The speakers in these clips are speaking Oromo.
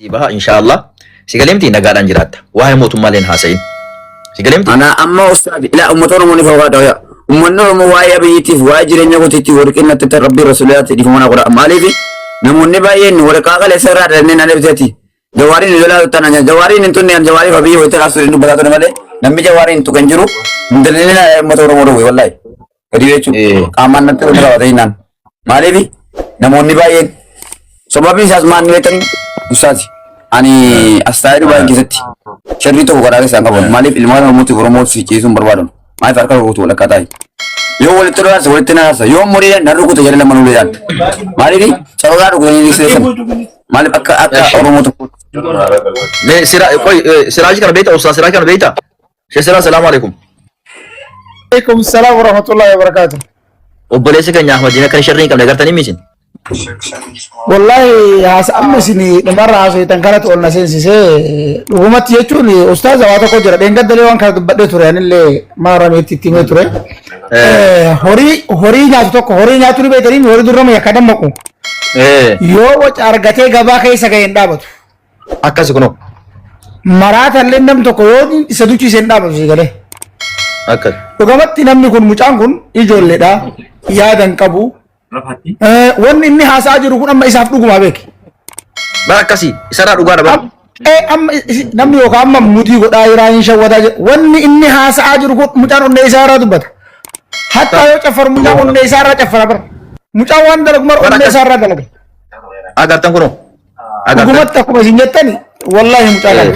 Sii baha inshaallah. Si galee miti nagaadhaan jiraatta. Waa'ee mootummaalee hin haasa'in. Si galee miti. Ana amma ustaadi ila uummata Oromoo ni fawwaadha yaa. Uummanni Oromoo waa'ee abiyyiitiif waa'ee jireenya kootiitiif warqii natti ta'e rabbii rasuulaatti dhiifama na godha. Maaliif namoonni baay'een waraqaa kaleessa irraa dhalannee na dhabdeeti. Jawaariin hin lolaa tuttan anya jawaariin hin tunne an jawaariif abiyyi wayita kaasuu hin dubbataa ture malee namni jawaariin hin tuqan jiru hin dallinina uummata Oromoo dhowwe wallaahi. Gadi jechuun qaamaan natti wal qabatee hinnaan. Maaliif namoonni baay'een sababiin isaas maal ni beektanii ustaazi. Ani as taa'ee Dubaay keessatti sharrii tokko karaa keessaan qabu. Maaliif ilmaan Oromootiif Oromoo fiiceessuun barbaadamu. Maaliif harka rukutu walakkaa taa'e. Yoo walitti lolaansa walitti naraarsa yoo muriidhaan nan rukuta jedhe lama nuleedhaan. Maaliif sababaa rukutanii ni sirreessan. Maaliif akka akka Oromoo tokkootti. Mee sira qoy siraaj kana beekta ustaaz siraaj kana beekta? Sheekh Siraaj salaamu alaikum. Alaikum salaam wa rahmatullahi wa barakatuh. Obboleessi keenya Ahmadiin akka sharrii hin qabne agartanii miisin. Wallahi haasa amma isin dhumarra haasoftan kanatti ol na seensisee dhugumatti jechuun ustaaza waa tokko jira dheengaddalee waan kana dubbadhee ture anillee maarameetti itti himee ture. Horii horii nyaatu tokko horii nyaatu ni beektanii horii durrama yakka dammaqu. Yoo waca argatee gabaa keessa ga'e hin dhaabatu. Akkasi kunoo. Maraatallee nam tokko yoo isa duchiise hin dhaabatu si galee. Akkas. Dhugamatti namni kun mucaan kun ijoolleedha. Yaada hin qabu. Wanni inni haasa'aa jiru kun amma isaaf dhugumaa beeki. Bara akkasii isarraa dhugaadha bara. Amma namni yookaan amma mudii godhaa jiraa hin shawwataa jira. Wanni inni haasa'aa jiru kun mucaan onnee isaa irraa dubbata. Hattaa yoo caffaru mucaan onnee isaa irraa caffara bara. Mucaan waan dalagu mara Bara onnee akkas. isaa irraa dalaga. Agartan kunoo. Agartan. Dhugumatti akkuma isin jettani wallaahi mucaa kana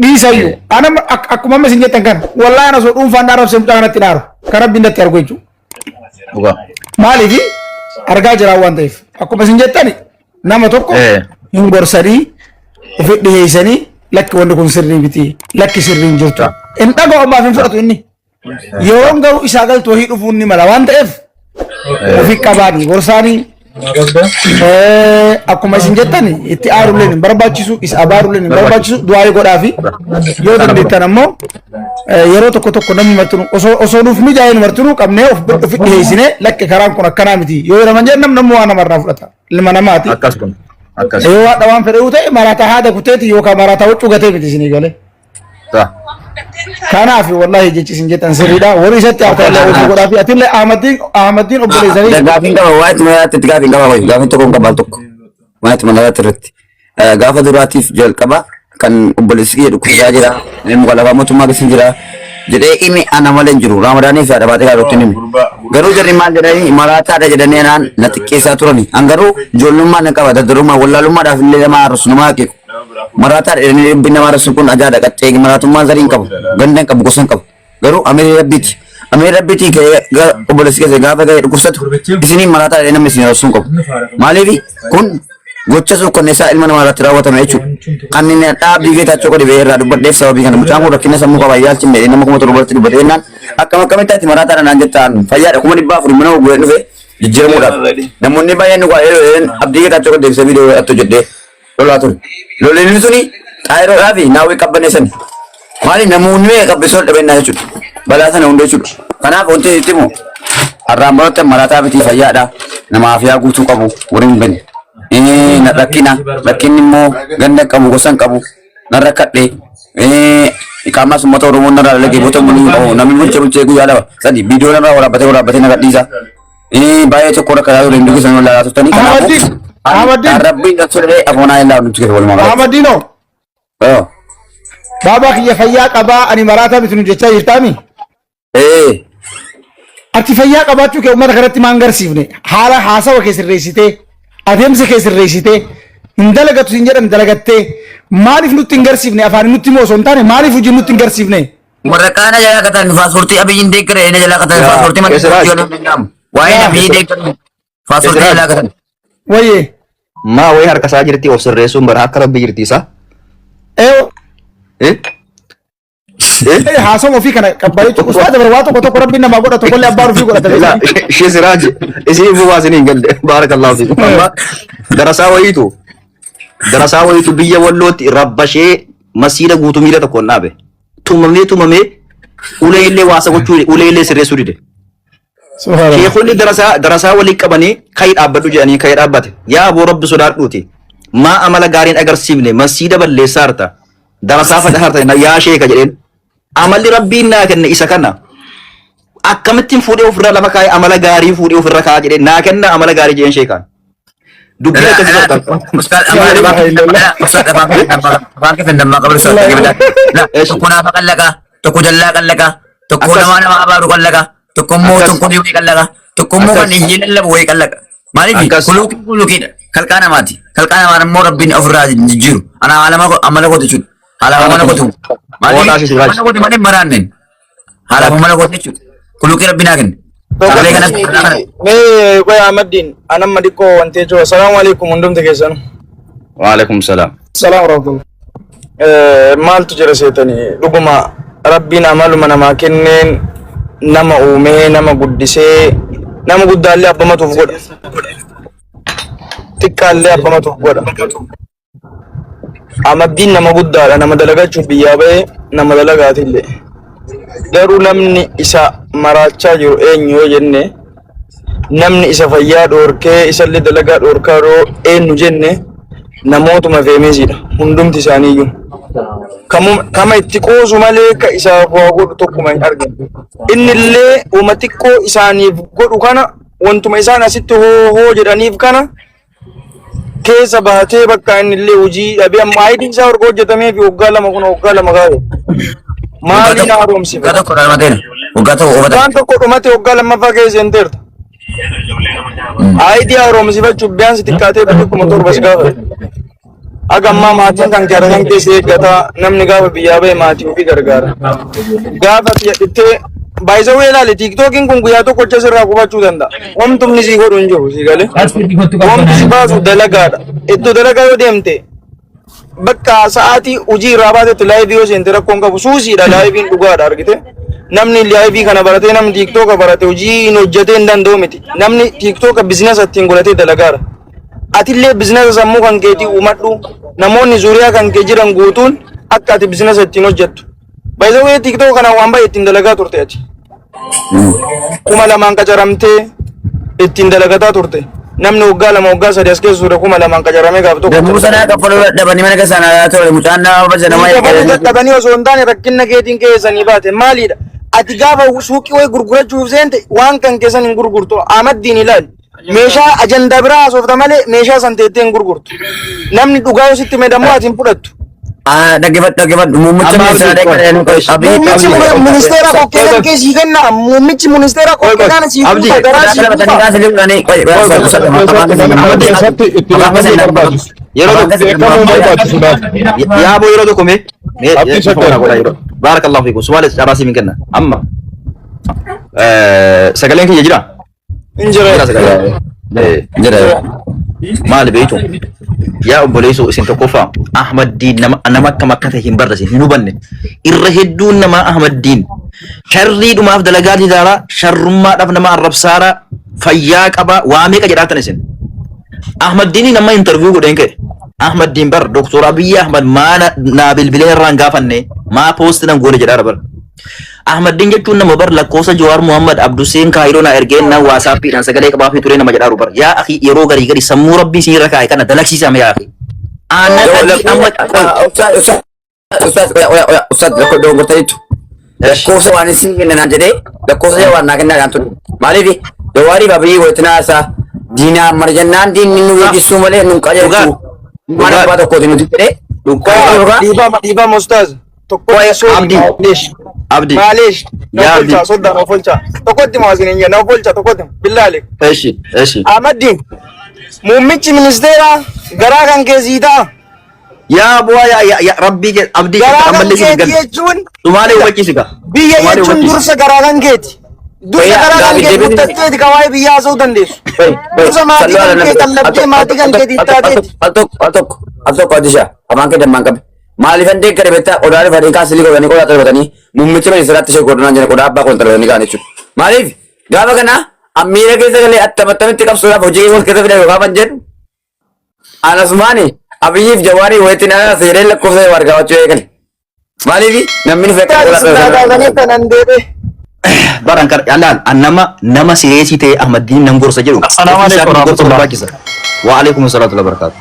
dhiisayyu ana akkuma amma isin jettan kana wallaahi ana osoo dhuunfaan na arrabsee mucaa kanatti hin aaru kan rabbiin natti argu jechuudha. Dhugaa. Maaliif argaa jiraa waan ta'eef akkuma isin jettani nama tokko hin gorsanii ofi dhiheessanii lakki wanni kun sirrii miti lakki sirrii hin jirtu. Hin dhaga'u ammaaf hin fudhatu inni. Yeroon garuu isaa galtu wahii dhufuun ni mala waan ta'eef ofi qabaanii gorsaanii akkuma isin jettan itti aarulleen hin barbaachisu isa abaarulleen hin barbaachisu du'aayii godhaafi yoo dandeettan ammoo yeroo tokko tokko namni martinuu osoo osoo nuuf mijaa'ee nu martinuu qabnee of ofi dhiyeessinee lakki karaan kun akkanaa miti yoo jedhaman jedhan namni waan namarraa fudhata ilma namaati. Akkas kun. Akkas. Yoo haadha waan fedhe yoo ta'e maraataa haada kuteeti yookaan maraataa huccuu gatee miti isinii galee. Sa. Kanaaf wallahi jechi isin jettan sirriidha. Warri isatti aartan illee hojii godhaa fi atillee Ahmaddiin Ahmaddiin obboleessanii Gaafiin qaba waa'ee itti malaatti itti gaafiin qaba wayi gaafiin tokko hin qaba al tokko waa'ee itti malaatti irratti. Gaafa duraatiif jalqaba kan obboleessi kiyya dhukkubsataa jira inni muka lafaa mootummaa keessa jira jedhee imi ana malee hin jiru raamadaanii fi haadha baatee kaarootti himi. Garuu jarri maal jedhanii maraataadha jedhanii anaan na xiqqeessaa turani. An garuu ijoollummaa na qaba dardarummaa wallaalummaadhaaf illee nama arrabsu nama haqiiqu. Maraataa jedhanii dubbiin nama arrabsu kun ajaadha qaxxee maraatummaan zarii hin qabu ganda hin qabu gosa hin qabu garuu amirii rabbiiti amirii rabbiitiin ka'ee gara obboleessi keessa gaafa ga'ee dhukkubsatu isiniin maraataa jedhee namni isin arrabsuu hin qabu maaliif kun gocha suukkanneessaa ilma namaa irratti raawwatame jechuudha kan inni dhaabbii geetaachoo gadi ba'ee irraa dubbadheef sababii kana mucaan kun rakkina sammuu qaba yaalchinne jedhee nama 7000tti dubbatee jennaan akkam akkamitti ati maraataadha naan jettaan fayyaadha 400,000 mana gurguree dhufe jijjiiramuudhaaf namoonni baay'een nu qaa'ee abdii geetaachoo gadi deebisee viidiyoo irratti hojjedhee lolaa ture. Lolli suni xaayiroodhaa fi naawwii qabbaneessani. Maali namoonni meeqa qabbisoo dhabennaa jechuudha. Balaa sana hunda jechuudha. Kanaaf wanti itti himu har'aan baroota maraataa miti fayyaadha. Nama afiyaa guutuu qabu warri hin benne. Na rakkina rakkinni immoo ganda hin qabu gosa hin qabu nan rakkadhe. Iqaamaas uummata Oromoo narraa dalagee boota mul'uu hin qabu. Namni bulchee bulchee guyyaa lama sadi viidiyoo narraa waraabbatee waraabbatee na gadhiisa. Baay'ee tokko rakkataa ture hundi keessan wallaalaa turtanii kanaafuu Ahmaddiin Ahmaddiin rabbiin kan sodaatee afoonaa illaa nuti keessa walumaa galatti. Ahmaddiinoo Oo. baabaa kiyya fayyaa qabaa ani maraataa miti nu jechaa jirtaami. Ee. Ati fayyaa qabaachuu kee uummata kanatti maan garsiifne haala haasawa kee sirreessitee adeemsa kee sirreessitee hin dalagatu siin jedhan dalagattee maaliif nutti hin garsiifne afaan nutti himu osoo hin taane maaliif hojii nutti hin garsiifne. Waraqaa na jalaa katan paaspoortii Abiyyiin deeggare na jalaa katan Yaa, paaspoortii mana Esraaj. murtii waliin danda'amu. Waa'een Abiyyi deeggaru paaspoortii Esraaj. jalaa katan. Wayyee. Maa wayii harka isaa jirti of sirreessuun bara harka rabbi jirti isaa. Ee Eh? Eh? haasawuma ofii kana qabbaa'ee jechuudha. Ustaaza bara waa tokko tokko rabbiin namaa godha tokkollee abbaan ofii godhata. Ilaa ishee siraaj isin bu'aa isin hin galle baarakallahu fiikum. Amma darasaa wayiitu darasaa wayiitu biyya wallootti rabbashee masiida guutuu miila tokkoon dhaabe. Tumamee tumamee ulee illee waasa gochuu ulee illee sirreessuu dide. Subhaanallah. Sheekonni darasaa darasaa walii qabanii ka'i dhaabbadhu jedhanii ka'i dhaabbate. Yaa aboo rabbi sodaadhuuti. Maa amala gaariin agarsiifne masiida balleessaa harta. Darasaa fadha harta yaa sheeka jedheen. Amalli Rabbiin naa kenne isa kana. Akkamittiin fuudhee ofirra lafa kaa'ee amala gaarii fuudhee ofirra kaa'a jedhee naa kenna amala gaarii jedheen sheekaan. Dubbii akkasii fakkaata. Ustaad afaan keessan dammaa qabdu ustaad dhaggeeffadhaa. Tokko naafa qallaqa, tokko dallaa qallaqa, tokko Akkas. nama nama abaaru qallaqa, tokko immoo Akkas. tokko wayii qallaqa, tokko immoo kan Akkas. iyyee lallabu wayii qallaqa. Maaliif Akkas. kuluuqii kuluuqiidha. Kalqaa namaati. Kalqaa namaan immoo Rabbiin ofirraa jijjiiru. Ana haala amala kooti jechuudha. Haala amala kooti. Hoolaa Maaliif si sirraachisa. amala kooti malee maraanneen. Haala amala kooti jechuudha. Kuluuqii Rabbiin haa kennu. Sagalee kanas kana. Mee qoy Ahmaddiin anamma xiqqoo wanti jechuudha. Salaamu alaikum hundumti keessan. Waalaikum salaam. Salaam warahmatullah. Maaltu jira seetanii dhuguma Rabbiin amaluma namaa kenneen nama uumee nama guddisee nama guddaallee abbamatuuf godha. Xiqqaallee abbamatuuf godha. Ahmaddiin nama guddaadha, nama dalagachuuf biyyaa ba'ee nama dalagaatillee. Garuu namni isa maraachaa jiru eenyu yoo jenne, namni isa fayyaa dhoorkee isallee dalagaa dhoorkaa yeroo eenyu jenne, namootuma feemeesiidha hundumti isaaniiyyuu. Kama itti qoosu malee ka isaaf waa godhu tokkuma hin argine. Inni illee uma xiqqoo isaaniif godhu kana, wantuma isaan asitti hoo hoo jedhaniif kana keessa baatee bakka inni illee hojii dhabee amma aayidiin isaa erga hojjetamee fi waggaa 2 kun waggaa 2 gaa'e. Maaliin haaromsifa? Waggaa tokko dhamateera. Waggaa tokko qofa. Waggaan tokko dhumate, waggaa lammaffaa keessa hin teerta. Aayidii haaromsifachuuf biyyaansi xiqqaatee birrii 7,000 si gaafata. Aga ammaa maatiin kan kee kan keessa eeggataa, namni gaafa biyyaa ba'e maatii ofii gargaara. Gaafa ati jedhittee baay'isawee ilaali, TikTokiin kun guyyaa tokko achi sirraa qubachuu danda'a. Homtumni sii godhu hin jiru sii galee. Wanti si baasu dalagaadha. Iddoo dalagaa yoo deemte, bakka sa'aatii hojii irraa baatetti live yoo seente rakkoon qabu suusiidha, liveiin dhugaadha argite. Namni live kana baratee, namni TikToka barate hojii hin hojjetee hin danda'u miti. Namni TikToka business ittiin godhatee dalagaara. Atillee business sammuu kan keetii uumadhu, namoonni zuuriyaa kan kee jiran guutuun akka ati business ittiin hojjettu. Baay'ee TikToka kana waan baay'ee ittiin dalagaa turte ati. 2000 qacaramtee ittiin dalagataa turte. Namni waggaa 2, waggaa 3 as keessa ture 2000 qacaramee gaaf tokko. Damuu sanaa kaffaluu dadhabanii mana keessaa alaa ture mucaan nama basa nama Kafaluu dadhabanii osoo hin taane rakkina keetiin keessanii baate maalidha? Ati gaafa suuqii wayii gurgurachuuf seente waan kan keessan hin gurgurtu. Amaddiin ilaali. Meeshaa ajandaa biraa haasofta malee meeshaa san teettee hin gurgurtu. Namni dhugaa yoo sitti meedammoo ati hin fudhattu. Dhaggeeffadhu, dhaggeeffadhu, muummicha Amma ministeeraa Abdii, Muummichi ministeera kokkeedhaan kee sii kenna. Muummichi ministeera kokkeedhaan sii Abdii. kuufa, garaa sii kuufa. Keessatti itti beekamuu barbaachisu. Yeroo tokko Beekamuu barbaachisu laata. Yaaboo, yeroo tokko mee mee Abdii Shakkar. Baarakallahu fiikum. Sumaalee carraa siif hin kenna. Amma sagaleen kiyya jira? Hin jira. Jira sagaleen. Jira. Maali beektu? Yaa obboleessoo, isin tokkoffaa Ahmad Diin nama nama akkam akka ta'e hin barre, isin hin hubanne. Irra hedduun namaa Ahmad Diin sharriidhumaaf dalagaa didaaraa, sharrummaadhaaf nama arrabsaaraa, fayyaa qabaa waa meeqa jedhaatan isin. Ahmad Diiniin amma interview godheen ka'e. Ahmad Diin bar Doktor Abiyyi Ahmad maa naa bilbilee irraan gaafanne, maa post nan goone jedhaara bar. Ahmad Diin jechuun nama bar lakkoofsa Jawaar Muhammad Abduseen Kaayiroo naa ergeen na WhatsAppiidhaan sagalee qabaafii ture nama jedhaaru bar. Yaa akhi, yeroo garii gadi sammuu Rabbii isin irra kaa'e kana dalagsiisame yaa akhi. Aannan adii amma Ustaaz, oya, oya, oya, ustaaz, lakkoo dogongortaniitu. Lakkoofsa waan isin kennan jedhee lakkoofsa waan naa kennaa kan ture. Maaliif Jawaariif Abiyyi walitti naasaa diinaa marjannaan diinni nu weeddisuu malee nu qajeelchu. Mana abbaa tokkooti nuti jedhee. Dhugaa. Dhiifama, dhiifama ustaaz. Tokko Abdii. Maaleesh. Abdii. Maaleesh. Na Yaa ofolcha Abdii. sodda, na ofolcha. Tokkotti moo isin hin na ofolcha tokkotti billaale. Eshi eshi. Ahmaddiin muummichi ministeeraa garaa kan keessii ta'a. Yaa bu'aa, yaa yaa yaa Rabbii kee Abdii Garaa kan ammallee si keeti galle. jechuun Sumaalee hubachiisi ka. biyya Sumaalee jechuun hubachiisi. dursa garaa kan keeti. Dursa garaa kan kee guddatteeti ka waa'ee biyyaa haasa'uu dandeessu. Dursa maatii kan kee qallabdee maatii kan keetii taateeti. Al tokko, al tokko, al tokko, Addisha afaan kee dammaan qabe. Maaliifan deeggare beektaa? Odaa dhufatanii kaasilii godhanii qodaa darbatanii muummicha ministeeraatti ishee godhanaa jiran qodaa abbaa koon darbatanii ka'an jechuudha. Maaliif gaafa kana ammiira keessa galee attamattamitti qabsuudhaaf hojii wal keessa fidan yookaan jedhu anasumaani Abiyyiif Jawaarii walitti nana seeree lakkoofsa Jawaar gaafachuu eegale. Maaliif namni nuuf akka Taati sinaa taatanii kanan deebi'e. Baran kan laal an nama nama sireesii ta'e Ahmaddiin nan gorsa jedhu. Assalaamu alaikum Gorsa warahmatullah. barbaachisa. Wa alaikum assalam wa barakaatu.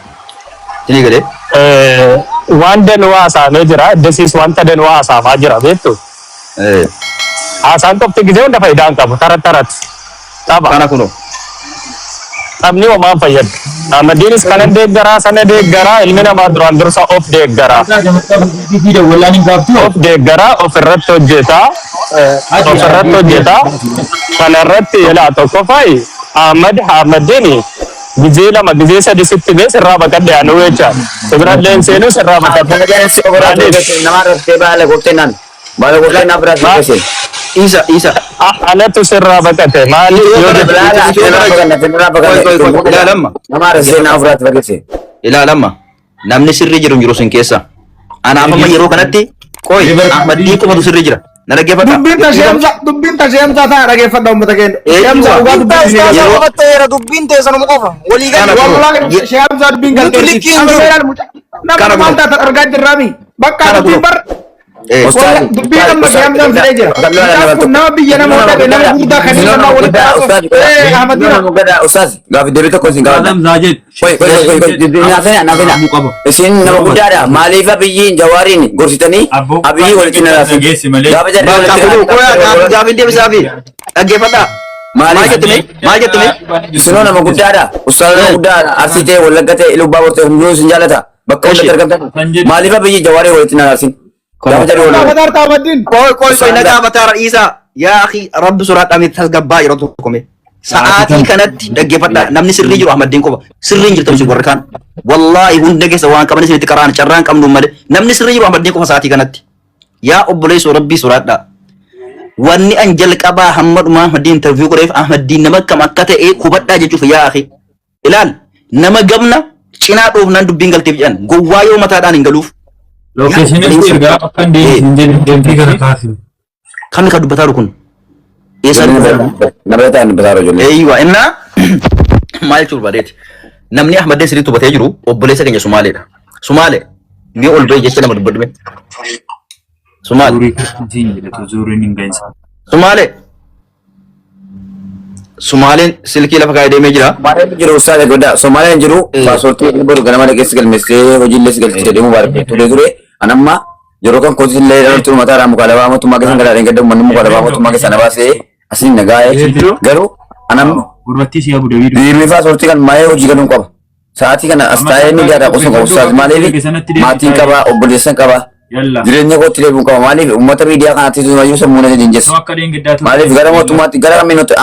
Isinii galee? Waan danuu haasa'amee jira. Iddasiis wanta danuu haasa'amaa jira beektu. Haasaan qofti gisee hunda faayidaa hin qabu. Tarat tarat. Tapha. Kana kunoo. Taphni homaa hin fayyadu. Ahmadiinis kana deeggaraa sana deeggaraa, ilmi namaa duraan dursa of deeggaraa. Of deeggaraa, of irratti hojjetaa. Of irratti hojjetaa. Kana irratti ilaa tokkoffaayi Ahmad Ahmadiin gizee lama gizee sadi sitti bee sirraa baqadhe anuu jecha. Sibirallee hin seenuu sirraa baqadhe. Maaliif? Nama raftee baala goftee naan. Baala goftee naaf biraa si Isa isa. Anatu sirraa baqate. Maaliif yoo jette? Qoy qoy qoy. Ilaalamma. Nama raftee naaf biraa fageesse. Ilaalamma. Namni sirrii jiru hin jiru sin keessa. Anaaf amma yeroo kanatti qoy Ahmaddii qofatu sirrii jira. Na dhaggeeffadha. Dubbiin ta sheemsa, dubbiin ta sheemsa ta'a, dhaggeeffadha uummata keenya. Sheemsa dhugaa dubbiin isin Ustaaza galee. qofa ta'eera, dubbiin teessanuma qofa. Walii Kana galee. kunoo. Wallahi sheemsa dubbiin Nuti galteessi. likkiin Amma jiru. seeraan mucaa. Nama Kana maal kunoo. taatan argaa jirraami. Bakka Kana dubbiin kunoo. bar. Wallahi dubbiin amma sheemsaan fidee jira. Mucaan kun nama biyya nama dhabe, nama guddaa kan inni nama walitti haasa'u. Ahmadina. Ustaaz, gaafi deebii tokko isin gaafadha. Qoy qoy qoy qoy, naafina naafina. Isin nama guddaadha. Maaliif Abiyyiin Jawaariin gorsitanii Abiyyi walitti na raasin? Gaafa jarri Bakka walitti kunoo qoyaa gaafin deebisaafi. Dhaggeeffadha. Maal Maaliif? jette mee? Maal jette mee? Isinoo nama guddaadha. Ustaaz nama guddaadha. Arsii ta'e, Wallagga ta'e, Iluu ta'e hundinuu isin jaallata. Bakka hundatti argamtan. Maaliif Abiyyi Jawaarii walitti na raasin? Gaafa jarri walitti Gaafataar Ahmadiin. Qoy qoy qoy, na gaafataara dhiisaa. Yaa akhi, rabbi sodaadhaa tasgabbaa yeroo tokko mee. Sa'aatii kanatti dhaggeeffadhaa, namni sirrii jiru Ahmaddiin qofa. Sirrii hin jirtan isin warri kaan. Wallaahi hunda keessa waan qaban isinitti qaraan carraan qabnu malee namni sirrii jiru Ahmaddiin qofa sa'aatii kanatti. Yaa obboleessoo, rabbii sodaadhaa. Wanni an jalqabaa hamma dhumaa Ahmaddiin interview godheef Ahmaddiin nama akkam akka ta'e hubadhaa jechuuf. Yaa akhi. Ilaal, nama gamna cinaa dhoofnaan dubbiin galteef jedhan, gowwaa yoo mataadhaan hin galuuf. Location ergaa akka hin deemne deemtee gara kaasi. Kamni kan dubbataa jiru kun? Eessa dubbataa? Nama ta'an dubbataa jiru ijoollee. Eeyyuwa, innaa maal jechuun barbaadeeti? Namni Ahmadeen sirriitti hubatee jiru obboleessa keenya Sumaaleedha. Sumaalee, mee ol ba'e jecha nama dubbadhu mee. Sumaale. Zuurii keessatti jedhatu zuuriin hin gahinsa. Sumaalee. Sumaaleen silkii lafa kaa'ee deemee jira. Somaaleen jiru ustaaza godhaa. Somaaleen jiru paaspoortii inni boru ganama dhaqeessi galmeessee hojiillee si galchee deemuu baay'ee ture ture. Anamma yeroo kan kootii illee dhalatu mataa irraa muka labaa mootummaa keessan garaa gadda uummanni muka labaa mootummaa keessan na baasee asiin na gaa'ee garuu anamma Gurbattii si abu dabii. deemee paaspoortii kan maayee hojii galuun qaba. Sa'aatii kana as taa'ee miidiyaadhaa qosuu qabu ustaaz, maaliif maatiin qaba, obboleessan qaba, Yalla. jireenya kootti deebi'uu qaba, maaliif uummata miidiyaa kanaatti tumayyuu sammuu na jajjabeessu. Akka deengiddaatu. Maaliif gara mootummaatti gara kamiin nuti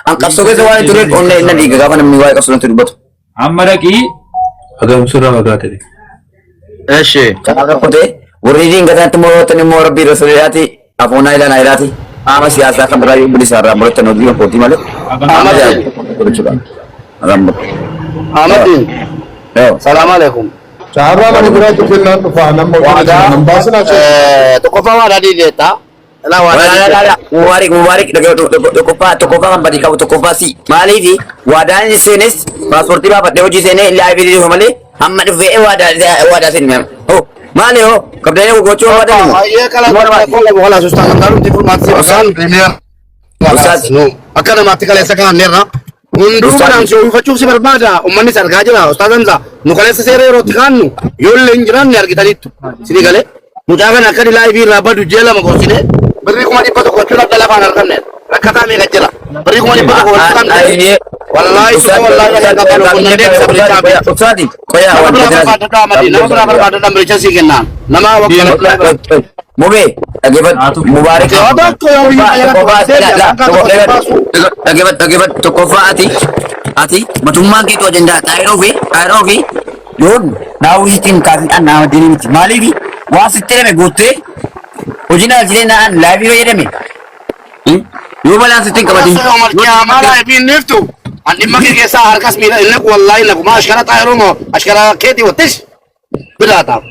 an qabsoo keessa waan tureef onnee inni dhiiga gaafa namni waa'ee qabsoo natti dubbatu. Amma dhaqii. Agamsurraa fagaate. Eshi. Kanaaf rakkoo ta'e warri diingatatti immoo yoo immoo rabbii rasuuliyaati afoonaa ilaalaa ilaati qaama siyaasaa kan biraa yoo bilisa irraa muratan hojii kootii malee qaama siyaasaa jechuudha. Ahmadin, Yoo. salaam alaikum. Carraa mana biraatti kennaan dhufaa nama Waadaa nan baasinaa ishee. Tokkoffaa waadaa diideetta. Ilaa waadaa. Mubaarik Mubaarik, tokkoffaa tokkoffaa kan badii qabu tokkoffaa si maaliifi waadaan inni seenes paaspoortii baafadhee hojii seenee live dhufa malee hamma dhufee waadaa waadaa seenee hoo maali hoo qabdee gochuu waadaa himu. Baay'ee kala kala ustaaz kan furmaatsi Ustaaz. Ustaaz. Akka namaatti kaleessa kaanneerra. Hunduu manaan si uwwifachuuf si barbaada. Uummanni si argaa jira. Ustaaz Hamza, nu kaleessa seera yeroo itti kaannu yoo illee hin jiraanne argitaniittu. Sini galee mucaa kana akka live irraa badu ji'a 2 gorsine, birrii 100,000 jechuun adda lafaan arganne. Rakkataa meeqa jira? Birrii 100,000 walitti qabne. Wallaahi suma wallaahi kan qaban kun nan deebisa birichaa fi. Ustaadi qoyaa Nama waan biraa barbaadadhaa Ahmadi. Nama biraa barbaadadhaa, biricha sii kennaan. Nama wakka. Mubee, dhaggeeffadhu Mubaarik. Dhaggeeffadhu, dhaggeeffadhu, tokkoffaa ati matummaan keetu ajandaa xaayiroo fi yoon naawwisitiin kaasin an nama diinii miti, maaliif waan sitti jedhame guuttee hojii naa jireenya an live fayyadame yoo balaan sitti hin qabatin. Qiyaamaa live niftu. An dhimma kee keessaa harkas miila inni wallaahi naguma ashkara xaayiroo moo ashkara keetii wattis biraa ta'a.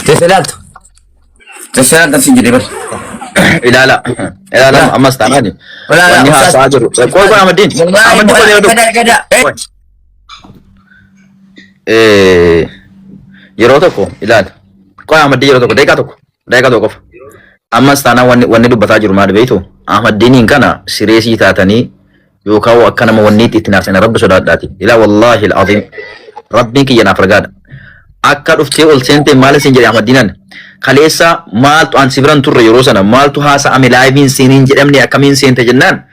Teessee ilaaltu. Teessee ilaaltu sin jedhee bari. Ilaala. Ilaala, ammas taanaani. Wanni haasa'aa jiru. Qoy qoy, Ahmadiin. Ahmadiin, qoy yeroo tokko. Gada gada. Yeroo tokko ilaala. Qoy Ahmadiin, yeroo tokko, daqiiqaa tokko. Daqiiqaa tokko qofa. Ammas taanaan wanni dubbataa jiru maal beektu? Ahmadiiniin kana sireesii taatanii yookaan akka nama wanni itti naafsan rabbi sodaadhaati. Ilaa wallaahi al-aziim. Rabbiin kiyya naaf ragaadha. Akka dhuftee ol seente maal isin jedhe Ahmaddiinan? Kaleessa maaltu an si biran turre yeroo sana maaltu haasa'ame laayiviin seeniin jedhamne akkamiin seente jennaan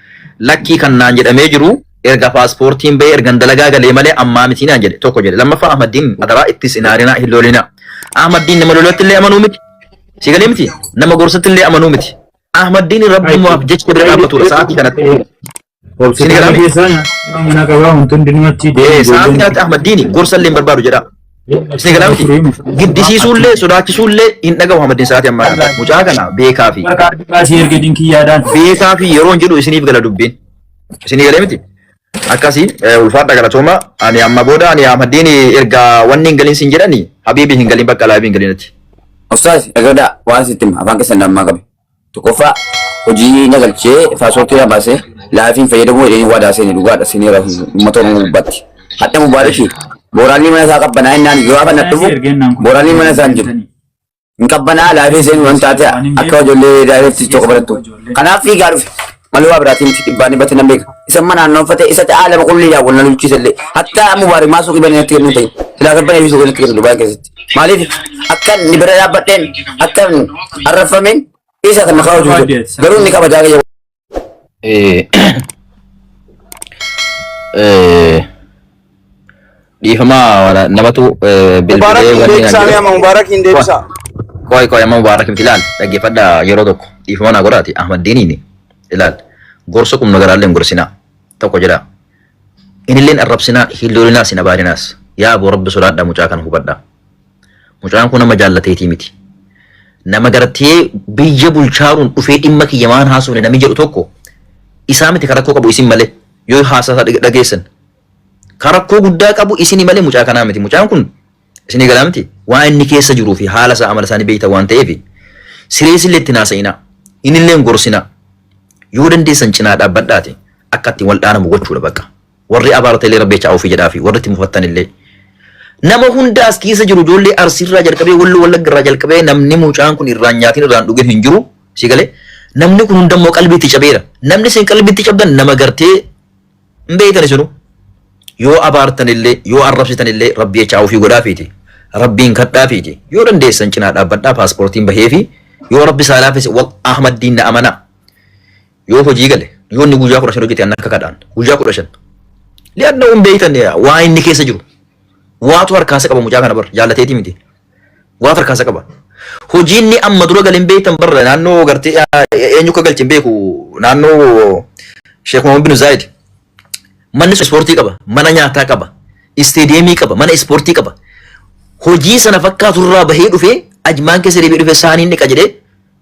lakkii kan naan jedhamee jiru erga paaspoortiin bahee ergan dalagaa galee malee ammaa miti naan jedhe tokko jedhe. Lammaffaa Ahmaddiin adaraa ittis hin aarinaa hin lolinaa. Ahmaddiin nama lolatti illee amanuu miti. Si galee miti nama gorsatti illee amanuu miti. Ahmaddiin rabbumaaf jecha bira dhaabbatudha sa'aatii kanatti. Isin Hospitaala galame? keessaa nyaata mana qabaa wanti hundinuu achi Ee deemu sa'aatii ijoolleen. kanatti Ahmaddiin gorsa illee hin barbaadu jedha. Isin galame miti? Giddisiisuullee sodaachisuullee hin dhagahu Ahmaddiin sa'aatii ammaa kana. Mucaa kana beekaa fi Kaardii baasii erga dinkiyyaadhaan. beekaa fi yeroo hin jedhu isiniif gala dubbiin. Isinii galee miti? Akkasii ulfaadha galatooma. Ani amma booda ani Ahmaddiin erga wanni hin galin sin jedhani habiibi hin galin bakka laabii hin galinati. Ustaaz dhagadaa waan sitti hima afaan keessan lammaa qabe. Tokkoffaa hojii na galchee paaspoortii na baasee laafiin fayyadamuu jedhanii waadaa seene dhugaadha seeneera uummata Oromoo gubbaatti. Hadha Mubaaraki booraalli mana isaa qabbanaa innaan gaafa na dhufu booraalli mana isaa hin jiru. Hin qabbanaa laafii seenuu waan taate akka ijoollee daa'ireetti tokko barattu. Kanaaf fiigaa dhufe. Malee waa biraatiin miti dhibbaan dhibbatti nan beeka. Isa mana naannoffate isa ta'aa lama qulli yaa wal na lolchiisa illee. Hattaa Mubaarak maa suuqii banee natti kennuu ta'e. Silaa kan banee fi suuqii natti kennu Dubaay keessatti. Maaliif akka inni bira dhaabbadheen akka arrafameen isa kan maqaa hojii jedhu. Garuu inni kabajaa kiyya. Dhiifama namatu Mubaarak bilbilee hin wanni naan deebisaa jedhe. mee amma Mubaarak hin deebisaa. Qoy qoy amma Mubaarak miti ilaal dhaggeeffadhaa yeroo tokko dhiifama naa godhaati Ahmaddiiniin ilaal gorsa qubna garaallee hin gorsinaa tokko jedhaa. Inilleen arrabsinaa hin lolinaas hin abaarinaas yaa aboo rabbi sodaadhaa mucaa kana hubadhaa. Mucaan kun nama jaallateetii miti. Nama gartee biyya bulchaaruun dhufee dhimma kiyya maan haasofne namni jedhu tokko isaa miti ka rakkoo qabu isin malee yoo haasaa isaa dhageessan. Ka rakkoo guddaa qabu isini malee mucaa kanaa miti. Mucaan kun isinii galaa miti waan inni keessa jiruu fi haala isaa amala isaa ni beektan waan ta'eef sireesillee itti haasa'inaa. Inillee hin gorsinaa. Yoo dandeessan cinaa dhaabbadhaati akka ittiin wal dhaanamu gochuudha bakka. Warri abaarta illee rabbi jechaa ofii jedhaafi warri itti mufattan illee. Nama hunda as keessa jiru ijoollee Arsiirraa jalqabee Walloo Wallaggarraa jalqabee namni mucaan kun irraan nyaatiin irraan dhugin hin jiru. Si galee namni kun hundammoo qalbiitti cabeera. Namni isin qalbiitti cabdan nama gartee hin beektan isinu. Yoo abaartan illee yoo arrabsitan illee rabbi jechaa ofii godhaafiiti. Rabbiin kadhaafiiti. Yoo dandeessan cinaa dhaabbadhaa paaspoortiin baheefi yoo rabbi isaa laafise wal Ahmaddiin na amanaa. Yoo hojii gale yoo inni guyyaa 15 hojjete anna akka kadhaan guyyaa 15. Li'anna hin beektan waa inni keessa jiru. Waatu harkaasa qaba mucaa kana bar jaallateetii miti. Waatu harkaasa qaba. Hojiin inni amma dura gale hin beektan bar naannoo gartee eenyu akka galche hin beeku naannoo Sheekh Muhammad bin Zaayid. Manni ispoortii qaba, mana nyaataa qaba, isteediyeemii qaba, mana ispoortii qaba. Hojii sana fakkaatu irraa bahee dhufee ajmaan keessa deebi'ee dhufee saaniin dhiqa jedhee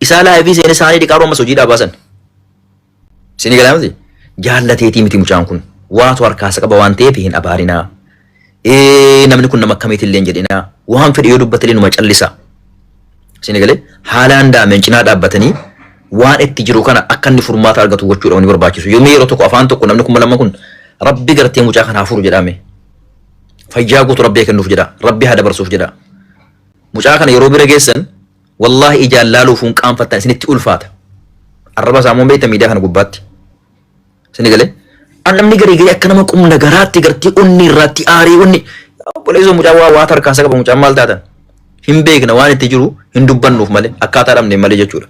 isaa laayivii seenee saanii dhiqaa ammas hojii dhaabaasan. Isinii galaa miti? Jaallateetii miti mucaan kun. Waatu harkaasa qaba waan ta'eef hin abaarinaa. Ee namni kun nama akkamiiti illee hin jedhinaa. Waan fedhe yoo dubbate illee numa callisa. Isinii galee haalaan daameen cinaa dhaabbatanii waan itti jiru kana akka inni furmaata argatu gochuudha wanni barbaachisu. Yoomii yeroo tokko afaan tokko namni 2000 kun rabbi gartee mucaa kana hafuuru jedhame. Fayyaa guutuu rabbi haa kennuuf jedha. Rabbi haa dabarsuuf jedha. Mucaa kana yeroo bira geessan Wallaahi ijaan laaluuf hin qaanfattan isinitti ulfaata. Arraba isaa immoo beektan miidiyaa kana gubbaatti. Isin galee? An namni garii garii akka nama qumna garaatti gartee onni irraatti aaree onni obboleessoo mucaa waa waa tarkaansa qaba mucaan maal taatan? Hin beekna waan itti jiru hin dubbannuuf malee akkaataa dhabne malee jechuudha.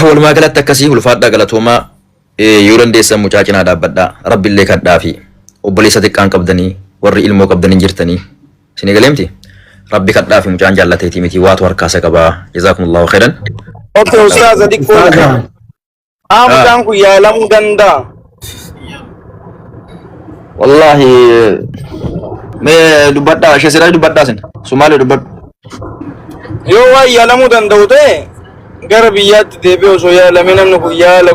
Walumaa galatti akkasii ulfaadhaa galatoomaa yoo dandeessan mucaa cinaa dhaabbadhaa rabbillee kadhaa fi obboleessa xiqqaan qabdanii warri ilmoo qabdanii jirtanii Isinii galee miti? Rabbi kadhaafi mucaan jaallateetii miti waatu harkaa isa qabaa. Jazaakumullahu khairan. Okay, ustaaza xiqqoo. Aa mucaan kun yaalamuu danda'a. Wallaahi mee dubbadhaa ishee siraa dubbadhaa isin Sumaalee dubbadhu. Yoo waan yaalamuu danda'u ta'e gara biyyaatti deebi'ee osoo yaalamee namni kun yaala